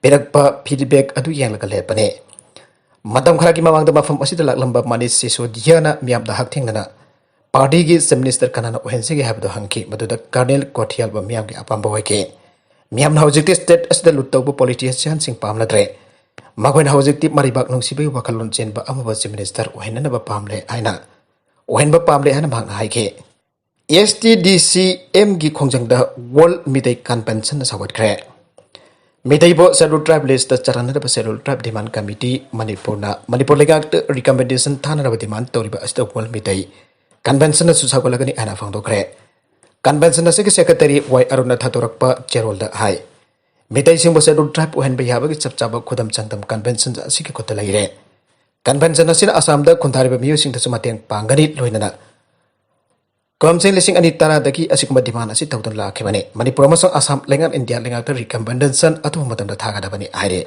ꯄꯤꯔꯛꯄ feedback ꯑꯗꯨ ꯌꯦꯡꯂꯒ ꯂꯦꯞꯄꯅꯤ꯫ ꯃꯇꯝ ꯈꯔꯒꯤ ꯃꯃꯥꯡꯗ ꯃꯐꯝ ꯑꯁꯤꯗ ꯂꯥꯛꯂꯝꯕ ꯃꯅꯤꯁ ꯁꯤꯁꯣꯗꯤꯌꯥꯅ ꯃꯤꯌꯥꯝꯗ ꯍꯛꯊꯦꯡꯅꯅ partyꯒꯤ Chief Minister ꯀꯅꯥꯅ ꯑꯣꯏꯍꯟꯁꯤꯒꯦ ꯍꯥꯏꯕꯗꯨ ꯍꯪꯈꯤ꯫ ꯃꯗꯨꯗ Colonel ꯀꯣꯊꯤꯌꯥꯜꯕꯨ ꯃꯤꯌꯥꯝꯒꯤ ꯑꯄꯥꯝꯕ ꯑꯣꯏꯈꯤ꯫ ꯃꯤꯌꯥꯝꯅ ꯍꯧꯖꯤꯛꯇꯤ state ꯑꯁꯤꯗ ꯂꯨꯠ ꯇꯧꯕ politicianꯁꯤꯡ ꯄꯥꯝꯅꯗ꯭ꯔꯦ꯫ ꯃꯈꯣꯏꯅ ꯍꯧꯖꯤꯛꯇꯤ ꯃꯔꯩꯕꯥꯛ ꯅꯨꯡꯁꯤꯕꯒꯤ ꯋꯥꯈꯜꯂꯣꯟ ꯆꯦꯟꯕ ꯑꯃꯕꯨ Chief Minister ꯑꯣꯏꯍꯟꯅꯅꯕ ꯄꯥꯝꯂꯦ ꯍꯥꯏꯅ, ꯑꯣꯏꯍꯟꯕ ꯄꯥꯝꯂꯦ ꯍꯥꯏꯅ ꯃꯍꯥꯛꯅ ꯍꯥꯏꯈꯤ꯫ ꯑꯦꯁ ꯇꯤ ꯗꯤ ꯁꯤ ꯑꯦꯝꯒꯤ ꯈꯣꯡꯖꯪꯗ World Meitei Conventionꯅ ꯁꯧꯒꯠꯈ꯭ꯔꯦ꯫ ꯃꯤꯇꯩꯕꯨ Scheduled Tribe listꯇ ꯆꯜꯍꯟꯅꯗꯕ Scheduled Tribe Demand Committee ꯃꯅꯤꯄꯨꯔꯅ ꯃꯅꯤꯄꯨꯔ ꯂꯩꯉꯥꯛꯇ recommendation ꯊꯥꯅꯅꯕ demand ꯇꯧꯔꯤꯕ ꯑꯁꯤꯗ World ꯃꯤꯇꯩ Conventionꯅꯁꯨ ꯁꯧꯒꯠꯂꯒꯅꯤ ꯍꯥꯏꯅ ꯐꯣꯡꯗꯣꯛꯈ꯭ꯔꯦ꯫ Convention ꯑꯁꯤꯒꯤ secretary ꯋꯥꯏ ꯑꯔꯨꯟꯅ ꯊꯥꯗꯣꯔꯛꯄ ꯆꯦꯔꯣꯜꯗ ꯍꯥꯏ, ꯃꯤꯇꯩꯁꯤꯡꯕꯨ Scheduled Tribe ꯑꯣꯏꯍꯟꯕ ꯌꯥꯕꯒꯤ ꯆꯞ ꯆꯥꯕ ꯈꯨꯗꯝ ꯆꯥꯡꯗꯝ Convention ꯑꯁꯤꯒꯤ ꯈꯨꯠꯇ ꯂꯩꯔꯦ꯫ Convention ꯑꯁꯤꯅ ꯑꯁꯥꯝꯗ ꯈꯨꯟꯗꯥꯔꯤꯕ ꯃꯤꯑꯣꯏꯁꯤꯡꯗꯁꯨ ꯃꯇꯦꯡ ꯄꯥꯡꯒꯅꯤ, ꯂꯣꯏꯅꯅ ꯀꯨꯝꯁꯤ ꯂꯤꯁꯤꯡ ꯑꯅꯤ ꯇꯔꯥꯗꯒꯤ ꯑꯁꯤꯒꯨꯝꯕ demand ꯑꯁꯤ ꯇꯧꯗꯨꯅ ꯂꯥꯛꯈꯤꯕꯅꯤ꯫ ꯃꯅꯤꯄꯨꯔ ꯑꯃꯁꯨꯡ ꯑꯁꯥꯝ ꯂꯩꯉꯥꯛ ꯏꯟꯗꯤꯌꯥ ꯂꯩꯉꯥꯛꯇ recommendation ꯑꯊꯨꯕ ꯃꯇꯝꯗ ꯊꯥꯒꯗꯕꯅꯤ ꯍꯥꯏꯔꯤ꯫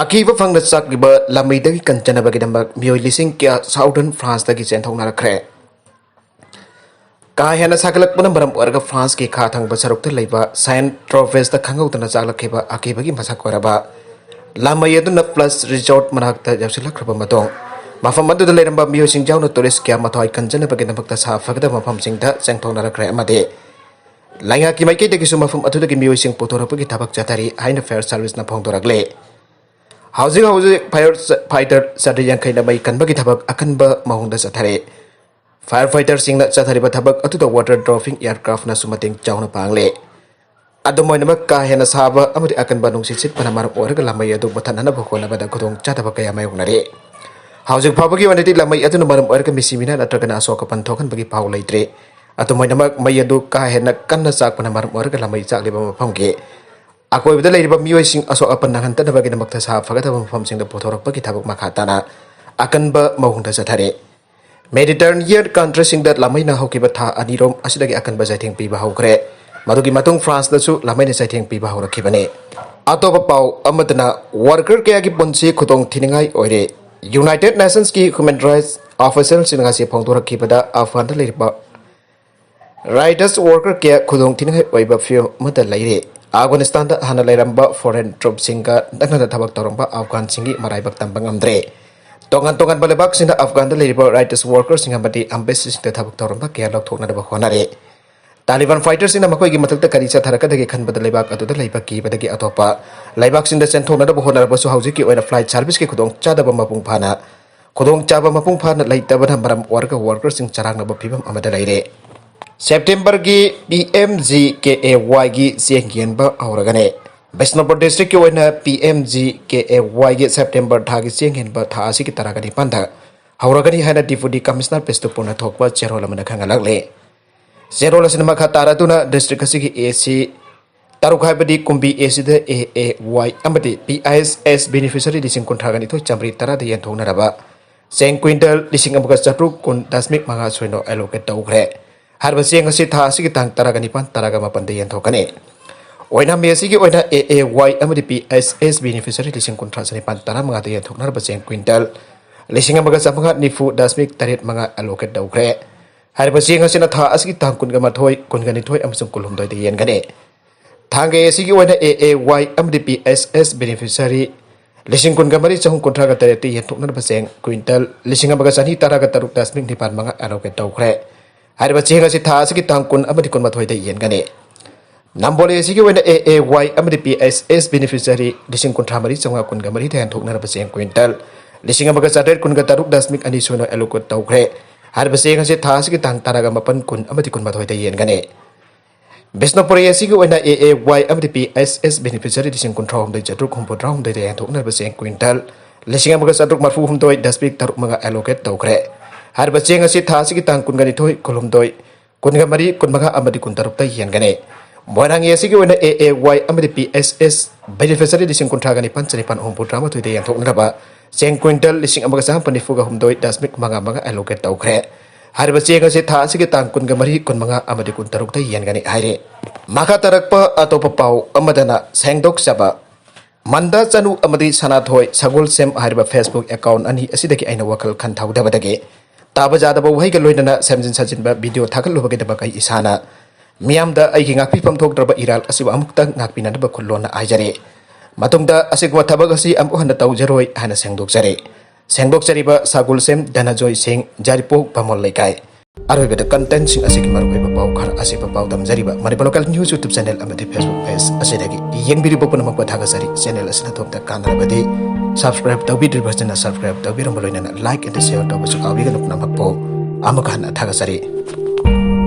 ꯑꯀꯤꯕ ꯐꯪꯅ ꯆꯥꯛꯂꯤꯕ ꯂꯥꯃꯩꯗꯒꯤ ꯀꯟꯖꯅꯕꯒꯤꯗꯃꯛ ꯃꯤꯑꯣꯏ ꯂꯤꯁꯤꯡ ꯀꯌꯥ Southern Franceꯇꯒꯤ ꯆꯦꯟꯊꯣꯛꯅꯔꯛꯈ꯭ꯔꯦ꯫ ꯀꯥ ꯍꯦꯟꯅ ꯁꯥꯒꯠꯂꯛꯄꯅ ꯃꯔꯝ ꯑꯣꯏꯔꯒ Franceꯀꯤ ꯈꯥ ꯊꯪꯕ ꯁꯔꯨꯛꯇ ꯂꯩꯕ Saint Tropezꯗ ꯈꯪꯍꯧꯗꯅ ꯆꯥꯛꯂꯛꯈꯤꯕ ꯑꯀꯤꯕꯒꯤ ꯃꯁꯛ ꯑꯣꯏꯔꯕ ꯂꯥꯃꯩ ꯑꯗꯨꯅ Plage Resort ꯃꯅꯥꯛꯇ ꯌꯧꯁꯤꯜꯂꯛꯈ꯭ꯔꯕ ꯃꯇꯨꯡ, ꯃꯐꯝ ꯑꯗꯨꯗ ꯂꯩꯔꯝꯕ ꯃꯤꯑꯣꯏꯁꯤꯡ ꯌꯥꯎꯅ tourist ꯀꯌꯥ ꯃꯊ꯭ꯋꯥꯏ ꯀꯟꯖꯅꯕꯒꯤꯗꯃꯛꯇ ꯁꯥꯐꯒꯗꯕ ꯃꯐꯝꯁꯤꯡꯗ ꯆꯦꯟꯊꯣꯛꯅꯔꯛꯈ꯭ꯔꯦ ꯑꯃꯗꯤ ꯂꯩꯉꯥꯛꯀꯤ ꯃꯥꯏꯀꯩꯗꯒꯤꯁꯨ ꯃꯐꯝ ꯑꯗꯨꯗꯒꯤ ꯃꯤꯑꯣꯏꯁꯤꯡ ꯄꯨꯊꯣꯔꯛꯄꯒꯤ ꯊꯕꯛ ꯆꯠꯊꯔꯤ ꯍꯥꯏꯅ Fire Serviceꯅ ꯐꯣꯡꯗꯣꯔꯛꯂꯦ꯫ ꯍꯧꯖꯤꯛ ꯍꯧꯖꯤꯛ fire fighter ꯆꯥꯇ꯭ꯔꯦꯠ ꯌꯥꯡꯈꯩꯅ ꯃꯩ ꯀꯟꯕꯒꯤ ꯊꯕꯛ ꯑꯀꯟꯕ ꯃꯑꯣꯡꯗ ꯆꯠꯊꯔꯤ꯫ Fire fighterꯁꯤꯡꯅ ꯆꯠꯊꯔꯤꯕ ꯊꯕꯛ ꯑꯗꯨꯗ water dropping aircraftꯅꯁꯨ ꯃꯇꯦꯡ ꯆꯥꯎꯅ ꯄꯥꯡꯂꯦ꯫ ꯑꯗꯨꯝ ꯑꯣꯏꯅꯃꯛ, ꯀꯥ ꯍꯦꯟꯅ ꯁꯥꯕ ꯑꯃꯗꯤ ꯑꯀꯟꯕ ꯅꯨꯡꯁꯤꯠ ꯁꯤꯠꯄꯅ ꯃꯔꯝ ꯑꯣꯏꯔꯒ ꯂꯥꯃꯩ ꯑꯗꯨ ꯃꯨꯊꯠꯅꯅꯕ ꯍꯣꯠꯅꯕꯗ ꯈꯨꯗꯣꯡ ꯆꯥꯗꯕ ꯀꯌꯥ ꯃꯥꯌꯣꯛꯅꯔꯤ꯫ ꯍꯧꯖꯤꯛ ꯐꯥꯎꯕꯒꯤ ꯑꯣꯏꯅꯗꯤ ꯂꯥꯃꯩ ꯑꯗꯨꯅ ꯃꯔꯝ ꯑꯣꯏꯔꯒ ꯃꯤꯁꯤ ꯃꯤꯅꯥ ꯅꯠꯇ꯭ꯔꯒꯅ ꯑꯁꯣꯛ ꯑꯄꯟ ꯊꯣꯛꯍꯟꯕꯒꯤ ꯄꯥꯎ ꯂꯩꯇ꯭ꯔꯤ꯫ ꯑꯗꯨꯝ ꯑꯣꯏꯅꯃꯛ, ꯃꯩ ꯑꯗꯨ ꯀꯥ ꯍꯦꯟꯅ ꯀꯟꯅ ꯆꯥꯛꯄꯅ ꯃꯔꯝ ꯑꯣꯏꯔꯒ ꯂꯥꯃꯩ ꯆꯥꯛꯂꯤꯕ ꯃꯐꯝꯒꯤ ꯑꯀꯣꯏꯕꯗ ꯂꯩꯔꯤꯕ ꯃꯤꯑꯣꯏꯁꯤꯡ ꯑꯁꯣꯛ ꯑꯄꯟ ꯅꯪꯍꯟꯗꯅꯕꯒꯤꯗꯃꯛꯇ ꯁꯥ ꯐꯒꯗꯕ ꯃꯐꯝꯁꯤꯡꯗ ꯄꯨꯊꯣꯔꯛꯄꯒꯤ ꯊꯕꯛ ꯃꯈꯥ ꯇꯥꯅ ꯑꯀꯟꯕ ꯃꯑꯣꯡꯗ ꯆꯠꯊꯔꯤ꯫ ꯃꯦꯗꯤꯇꯔꯦꯅꯤꯌꯟ ꯀꯟꯇ꯭ꯔꯤꯁꯤꯡꯗ ꯂꯥꯃꯩꯅ ꯍꯧꯈꯤꯕ ꯊꯥ ꯑꯅꯤꯔꯣꯝ ꯑꯁꯤꯗꯒꯤ ꯑꯀꯟꯕ ꯆꯩꯊꯦꯡ ꯄꯤꯕ ꯍꯧꯈ꯭ꯔꯦ꯫ ꯃꯗꯨꯒꯤ ꯃꯇꯨꯡ ꯐ꯭ꯔꯥꯟꯁꯇꯁꯨ ꯂꯥꯃꯩꯅ ꯆꯩꯊꯦꯡ ꯄꯤꯕ ꯍꯧꯔꯛꯈꯤꯕꯅꯤ꯫ ꯑꯇꯣꯞꯄ ꯄꯥꯎ ꯑꯃꯗꯅ, ꯋꯥꯔꯀꯔ ꯀꯌꯥꯒꯤ ꯄꯨꯟꯁꯤ ꯈꯨꯗꯣꯡ ꯊꯤꯅꯤꯡꯉꯥꯏ ꯑꯣꯏꯔꯦ꯫ ꯌꯨꯅꯥꯏꯇꯦꯗ ꯅꯦꯁꯟꯁꯀꯤ ꯍ꯭ꯌꯨꯃꯦꯟ ꯔꯥꯏꯠꯁ ꯑꯣꯐꯤꯁꯤꯌꯦꯜꯁꯤꯡ ꯉꯁꯤ ꯐꯣꯡꯗꯣꯔꯛꯈꯤꯕꯗ, ꯑꯐꯒꯥꯟꯗ ꯂꯩꯔꯤꯕ ꯔꯥꯏꯇꯁ ꯋꯥꯔꯀꯔ ꯀꯌꯥ ꯈꯨꯗꯣꯡ ꯊꯤꯅꯤꯡꯉꯥꯏ ꯑꯣꯏꯕ ꯐꯤꯕꯝ ꯑꯃꯗ ꯂꯩꯔꯦ꯫ ꯑꯐꯒꯥꯅꯤꯁꯇꯥꯟꯗ ꯍꯥꯟꯅ ꯂꯩꯔꯝꯕ ꯐꯣꯔꯦꯟ ꯇ꯭ꯔꯨꯞꯁꯤꯡꯒ ꯅꯛꯅꯅ ꯊꯕꯛ ꯇꯧꯔꯝꯕ ꯑꯐꯒꯥꯟꯁꯤꯡꯒꯤ ꯃꯔꯥꯏꯕꯛ ꯇꯝꯕ ꯉꯝꯗ꯭ꯔꯦ꯫ ꯇꯣꯉꯥꯟ ꯇꯣꯉꯥꯟꯕ ꯂꯩꯕꯥꯛꯁꯤꯡꯅ ꯑꯐꯒꯥꯟꯗ ꯂꯩꯔꯤꯕ ꯔꯥꯏꯇꯁ ꯋꯥꯔꯀꯔꯁꯤꯡ ꯑꯃꯗꯤ ꯑꯦꯝꯕꯦꯁꯤꯁꯤꯡꯗ ꯊꯕꯛ ꯇꯧꯔꯝꯕ ꯀꯌꯥ ꯂꯧꯊꯣꯛꯅꯅꯕ ꯍꯣꯠꯅꯔꯦ꯫ ꯇꯥꯂꯤꯕꯥꯟ ꯐꯥꯏꯇꯔꯁꯤꯡꯅ ꯃꯈꯣꯏꯒꯤ ꯃꯊꯛꯇ ꯀꯔꯤ ꯆꯠꯊꯔꯛꯀꯗꯒꯦ ꯈꯟꯕꯗ ꯂꯩꯕꯥꯛ ꯑꯗꯨꯗ ꯂꯩꯕ ꯀꯤꯕꯗꯒꯤ ꯑꯇꯣꯞꯄ ꯂꯩꯕꯥꯛꯁꯤꯡꯗ ꯆꯦꯟꯊꯣꯛꯅꯅꯕ ꯍꯣꯠꯅꯔꯕꯁꯨ ꯍꯧꯖꯤꯛꯀꯤ ꯑꯣꯏꯅ ꯐ꯭ꯂꯥꯏꯠ ꯁꯥꯔꯚꯤꯁꯀꯤ ꯈꯨꯗꯣꯡꯆꯥꯗꯕ ꯃꯄꯨꯡ ꯐꯥꯅ, ꯈꯨꯗꯣꯡꯆꯥꯕ ꯃꯄꯨꯡ ꯐꯥꯅ ꯂꯩꯇꯕꯅ ꯃꯔꯝ ꯑꯣꯏꯔꯒ ꯋꯥꯔꯀꯔꯁꯤꯡ ꯆꯔꯥꯡꯅꯕ ꯐꯤꯕꯝ ꯑꯃꯗ ꯂꯩꯔꯦ꯫ ꯁꯦꯞꯇꯦꯝꯕꯔꯒꯤ P M G K A ꯋꯥꯏꯒꯤ ꯆꯦꯡ ꯌꯦꯟꯕ ꯍꯧꯔꯒꯅꯤ꯫ ꯕꯤꯁꯅꯨꯄꯨꯔ ꯗꯤꯁꯇ꯭ꯔꯤꯛꯀꯤ ꯑꯣꯏꯅ P M G K A ꯋꯥꯏꯒꯤ September ꯊꯥꯒꯤ ꯆꯦꯡ ꯌꯦꯟꯕ ꯊꯥ ꯑꯁꯤꯒꯤ ꯇꯔꯥꯒ ꯅꯤꯄꯥꯟꯗ ꯍꯧꯔꯒꯅꯤ ꯍꯥꯏꯅ ꯗꯤꯄꯨꯇꯤ ꯀꯃꯤꯁꯅꯔ ꯕꯤꯁꯅꯨꯄꯨꯔꯅ ꯊꯣꯛꯄ ꯆꯦꯔꯣꯜ ꯑꯃꯅ ꯈꯪꯍꯜꯂꯛꯂꯤ꯫ ꯆꯦꯔꯣꯜ ꯑꯁꯤꯅ ꯃꯈꯥ ꯇꯥꯔꯗꯨꯅ ꯗꯤꯁꯇ꯭ꯔꯤꯛ ꯑꯁꯤꯒꯤ ꯑꯦ ꯁꯤ ꯇꯔꯨꯛ ꯍꯥꯏꯕꯗꯤ ꯀꯨꯝꯕꯤ ꯑꯦ ꯁꯤꯗ ꯑꯦ ꯑꯦ ꯋꯥꯏ ꯑꯃꯗꯤ P I S S beneficiary ꯂꯤꯁꯤꯡ ꯀꯨꯟꯊ꯭ꯔꯥꯒ ꯅꯤꯊꯣꯏ ꯆꯥꯃꯔꯤ ꯇꯔꯥꯗ ꯌꯦꯟꯊꯣꯛꯅꯅꯕ ꯆꯦꯡ ꯀ꯭ꯋꯤꯟꯇꯜ ꯂꯤꯁꯤꯡ ꯑꯃꯒ ꯆꯥꯇ꯭ꯔꯨꯛ ꯀꯨꯟ ꯗꯁꯃꯤꯛ ꯃꯉꯥ ꯁꯣꯏꯅꯣ ꯑꯦꯂꯣꯀꯦꯠ ꯇꯧꯈ꯭ꯔꯦ꯫ ꯍꯥꯏꯔꯤꯕ ꯆꯦꯡ ꯑꯁꯤ ꯊꯥ ꯑꯁꯤꯒꯤ ꯇꯥꯡ ꯇꯔꯥꯒ ꯅꯤꯄꯥꯟ, ꯇꯔꯥꯒ ꯃꯥꯄꯟꯗ ꯌꯦꯟꯊꯣꯛꯀꯅꯤ꯫ ꯑꯣꯏꯅꯥꯝ ꯑꯦ ꯁꯤꯒꯤ ꯑꯣꯏꯅ ꯑꯦ ꯑꯦ ꯋꯥꯏ ꯑꯃꯗꯤ ꯄꯤ ꯑꯦꯁ ꯑꯦꯁ ꯕꯦꯅꯤꯐꯤꯁꯔꯤ ꯂꯤꯁꯤꯡ ꯀꯨꯟꯊ꯭ꯔꯥ ꯆꯅꯤꯄꯥꯟ ꯇꯔꯥꯃꯉꯥꯗ ꯌꯦꯟꯊꯣꯛꯅꯅꯕ ꯆꯦꯡ ꯀ꯭ꯋꯤꯟꯇꯜ ꯂꯤꯁꯤꯡ ꯑꯃꯒ ꯆꯥꯃꯉꯥ ꯅꯤꯐꯨ ꯗꯁꯃꯤꯛ ꯇꯔꯦꯠ ꯃꯉꯥ ꯑꯦꯂꯣꯀꯦꯠ ꯇꯧꯈ꯭ꯔꯦ꯫ ꯍꯥꯏꯔꯤꯕ ꯆꯦꯡ ꯑꯁꯤꯅ ꯊꯥ ꯑꯁꯤꯒꯤ ꯇꯥꯡ ꯀꯨꯟꯒ ꯃꯥꯊꯣꯏ, ꯀꯨꯟꯒ ꯅꯤꯊꯣꯏ ꯑꯃꯁꯨꯡ ꯀꯨꯟꯍꯨꯝꯗꯣꯏꯗ ꯌꯦꯟꯒꯅꯤ꯫ ꯊꯥꯡꯒ ꯑꯦ ꯁꯤꯒꯤ ꯑꯣꯏꯅ ꯑꯦ ꯑꯦ ꯋꯥꯏ ꯑꯃꯗꯤ ꯄꯤ ꯑꯦꯁ ꯑꯦꯁ ꯕꯦꯅꯤꯐꯤꯁꯔꯤ ꯂꯤꯁꯤꯡ ꯀꯨꯟꯒ ꯃꯔꯤ ꯆꯍꯨꯝ ꯀꯨꯟꯊ꯭ꯔꯥꯒ ꯇꯔꯦꯠꯇ ꯌꯦꯟꯊꯣꯛꯅꯅꯕ ꯆꯦꯡ ꯀ꯭ꯋꯤꯟꯇꯜ ꯂꯤꯁꯤꯡ ꯑꯃꯒ ꯆꯅꯤ ꯇꯔꯥꯒ ꯇꯔꯨꯛ ꯗꯁꯃꯤꯛ ꯅꯤꯄꯥꯟ ꯃꯉꯥ ꯑꯦꯂꯣꯀꯦꯠ ꯇꯧꯈ꯭ꯔꯦ꯫ ꯍꯥꯏꯔꯤꯕ ꯆꯦꯡ ꯑꯁꯤ ꯊꯥ ꯑꯁꯤꯒꯤ ꯇꯥꯡ ꯀꯨꯟ ꯑꯃꯗꯤ ꯀꯨꯟꯃꯥꯊꯣꯏꯗ ꯌꯦꯟꯒꯅꯤ꯫ ꯅꯝꯕꯣꯜ ꯑꯦ ꯁꯤꯒꯤ ꯑꯣꯏꯅ ꯑꯦ ꯑꯦ ꯋꯥꯏ ꯑꯃꯗꯤ ꯄꯤ ꯑꯦꯁ ꯑꯦꯁ ꯕꯦꯅꯤꯐꯤꯁꯔꯤ ꯂꯤꯁꯤꯡ ꯀꯨꯟꯊ꯭ꯔꯥ ꯃꯔꯤ ꯆꯥꯃꯉꯥ ꯀꯨꯟꯒ ꯃꯔꯤꯗ ꯌꯦꯟꯊꯣꯛꯅꯅꯕ ꯆꯦꯡ ꯀ꯭ꯋꯤꯟꯇꯜ ꯂꯤꯁꯤꯡ ꯑꯃꯒ ꯆꯥꯇ꯭ꯔꯦꯠ ꯀꯨꯟꯒ ꯇꯔꯨꯛ ꯗꯁꯃꯤꯛ ꯑꯅꯤ ꯁꯣꯏꯅꯣ ꯑꯦꯂꯣꯀꯦꯠ ꯇꯧꯈ꯭ꯔꯦ꯫ ꯍꯥꯏꯔꯤꯕ ꯆꯦꯡ ꯑꯁꯤ ꯊꯥ ꯑꯁꯤꯒꯤ ꯇꯥꯡ ꯇꯔꯥꯒ ꯃꯥꯄꯟ, ꯀꯨꯟ ꯑꯃꯗꯤ ꯀꯨꯟꯃꯥꯊꯣꯏꯗ ꯌꯦꯟꯒꯅꯤ꯫ ꯕꯤꯁꯅꯨꯄꯨꯔ ꯑꯦ ꯁꯤꯒꯤ ꯑꯣꯏꯅ ꯑꯦ ꯑꯦ ꯋꯥꯏ ꯑꯃꯗꯤ ꯄꯤ ꯑꯦꯁ ꯑꯦꯁ ꯕꯦꯅꯤꯐꯤꯁꯤꯌꯥꯔꯤ ꯂꯤꯁꯤꯡ ꯀꯨꯟꯊ꯭ꯔꯥ ꯍꯨꯝꯗꯣꯏ ꯆꯥꯇ꯭ꯔꯨꯛ ꯍꯨꯝꯐꯨꯇꯔꯥ ꯍꯨꯝꯗꯣꯏꯗ ꯌꯦꯟꯊꯣꯛꯅꯔꯤꯕ ꯆꯦꯡ ꯀ꯭ꯋꯤꯟꯇꯜ ꯂꯤꯁꯤꯡ ꯑꯃꯒ ꯆꯥꯇ꯭ꯔꯨꯛ ꯃꯔꯐꯨ ꯍꯨꯝꯗꯣꯏ ꯗꯁꯃꯤꯛ ꯇꯔꯨꯛ ꯃꯉꯥ ꯑꯦꯂꯣꯀꯦꯠ ꯇꯧꯈ꯭ꯔꯦ꯫ ꯍꯥꯏꯔꯤꯕ ꯆꯦꯡ ꯑꯁꯤ ꯊꯥ ꯑꯁꯤꯒꯤ ꯇꯥꯡ ꯀꯨꯟꯒ ꯅꯤꯊꯣꯏ, ꯀꯨꯟꯍꯨꯝꯗꯣꯏ, ꯀꯨꯟꯒ ꯃꯔꯤ, ꯀꯨꯟꯃꯉꯥ ꯑꯃꯗꯤ ꯀꯨꯟꯇꯔꯨꯛꯇ ꯌꯦꯟꯒꯅꯤ꯫ ꯃꯣꯏꯔꯥꯡ ꯑꯦ ꯁꯤꯒꯤ ꯑꯣꯏꯅ ꯑꯦ ꯑꯦ ꯋꯥꯏ ꯑꯃꯗꯤ ꯄꯤ ꯑꯦꯁ ꯑꯦꯁ ꯕꯦꯅꯤꯐꯤꯁꯤꯌꯥꯔꯤ ꯂꯤꯁꯤꯡ ꯀꯨꯟꯊ꯭ꯔꯥꯒ ꯅꯤꯄꯥꯟ ꯆꯅꯤꯄꯥꯟ ꯍꯨꯝꯐꯨꯇꯔꯥ ꯃꯥꯊꯣꯏꯗ ꯌꯦꯟꯊꯣꯛꯅꯅꯕ ꯆꯦꯡ ꯀ꯭ꯋꯤꯟꯇꯜ ꯂꯤꯁꯤꯡ ꯑꯃꯒ ꯆꯥꯝꯃꯥꯄꯟ ꯅꯤꯐꯨꯒ ꯍꯨꯝꯗꯣꯏ ꯗꯁꯃꯤꯛ ꯃꯉꯥ ꯃꯉꯥ ꯑꯦꯂꯣꯀꯦꯠ ꯇꯧꯈ꯭ꯔꯦ꯫ ꯍꯥꯏꯔꯤꯕ ꯆꯦꯡ ꯑꯁꯤ ꯊꯥ ꯑꯁꯤꯒꯤ ꯇꯥꯡ ꯀꯨꯟꯒ ꯃꯔꯤ, ꯀꯨꯟꯃꯉꯥ ꯑꯃꯗꯤ ꯀꯨꯟꯇꯔꯨꯛꯇ ꯌꯦꯟꯒꯅꯤ ꯍꯥꯏꯔꯤ꯫ ꯃꯈꯥ ꯇꯥꯔꯛꯄ ꯑꯇꯣꯞꯄ ꯄꯥꯎ ꯑꯃꯗꯅ ꯁꯦꯡꯗꯣꯛꯆꯕ꯫ ꯃꯟꯗꯥ ꯆꯅꯨ ꯑꯃꯗꯤ ꯁꯅꯥꯊꯣꯏ ꯁꯒꯣꯜꯁꯦꯝ ꯍꯥꯏꯔꯤꯕ Facebook account ꯑꯅꯤ ꯑꯁꯤꯗꯒꯤ ꯑꯩꯅ ꯋꯥꯈꯜ ꯈꯟꯊꯍꯧꯗꯕꯗꯒꯤ ꯇꯥꯕ ꯌꯥꯗꯕ ꯋꯥꯍꯩꯒ ꯂꯣꯏꯅꯅ ꯁꯦꯝꯖꯤꯟ ꯁꯥꯖꯤꯟꯕ video ꯊꯥꯒꯠꯂꯨꯕꯒꯤꯗꯃꯛ ꯑꯩ ꯏꯁꯥꯅ ꯃꯤꯌꯥꯝꯗ ꯑꯩꯒꯤ ꯉꯥꯛꯄꯤꯐꯝ ꯊꯣꯛꯇ꯭ꯔꯕ ꯏꯔꯥꯜ ꯑꯁꯤꯕꯨ ꯑꯃꯨꯛꯇꯪ ꯉꯥꯛꯄꯤꯅꯅꯕ ꯈꯨꯜꯂꯣꯟꯅ ꯍꯥꯏꯖꯔꯤ꯫ ꯃꯇꯨꯡꯗ ꯑꯁꯤꯒꯨꯝꯕ ꯊꯕꯛ ꯑꯁꯤ ꯑꯃꯨꯛ ꯍꯟꯅ ꯇꯧꯖꯔꯣꯏ ꯍꯥꯏꯅ ꯁꯦꯡꯗꯣꯛꯆꯔꯤ꯫ ꯁꯦꯡꯗꯣꯛꯆꯔꯤꯕ ꯁꯒꯣꯜꯁꯦꯝ ꯙꯅꯖꯣꯏ ꯁꯤꯡ, ꯖꯥꯔꯤꯄꯣꯛ ꯕꯥꯃꯣꯟ ꯂꯩꯀꯥꯏ꯫ ꯑꯔꯣꯏꯕꯗ contentꯁꯤꯡ ꯑꯁꯤꯒꯤ ꯃꯔꯨꯑꯣꯏꯕ ꯄꯥꯎ ꯈꯔ ꯑꯁꯤꯕ ꯄꯥꯎ ꯇꯝꯖꯔꯤꯕ Manipur Local News YouTube channel ꯑꯃꯗꯤ Facebook page ꯑꯁꯤꯗꯒꯤ ꯌꯦꯡꯕꯤꯔꯤꯕ ꯄꯨꯝꯅꯃꯛꯄꯨ ꯊꯥꯒꯠꯆꯔꯤ꯫ Channel ꯑꯁꯤꯅ ꯑꯗꯣꯝꯗ ꯀꯥꯟꯅꯔꯕꯗꯤ subscribe ꯇꯧꯕꯤꯗ꯭ꯔꯤꯕꯁꯤꯡꯅ subscribe ꯇꯧꯕꯤꯔꯝꯕ ꯂꯣꯏꯅꯅ like and share ꯇꯧꯕꯁꯨ ꯀꯥꯎꯕꯤꯒꯅꯨ꯫ ꯄꯨꯝꯅꯃꯛꯄꯨ ꯑꯃꯨꯛ ꯍꯟꯅ ꯊꯥꯒꯠꯆꯔꯤ꯫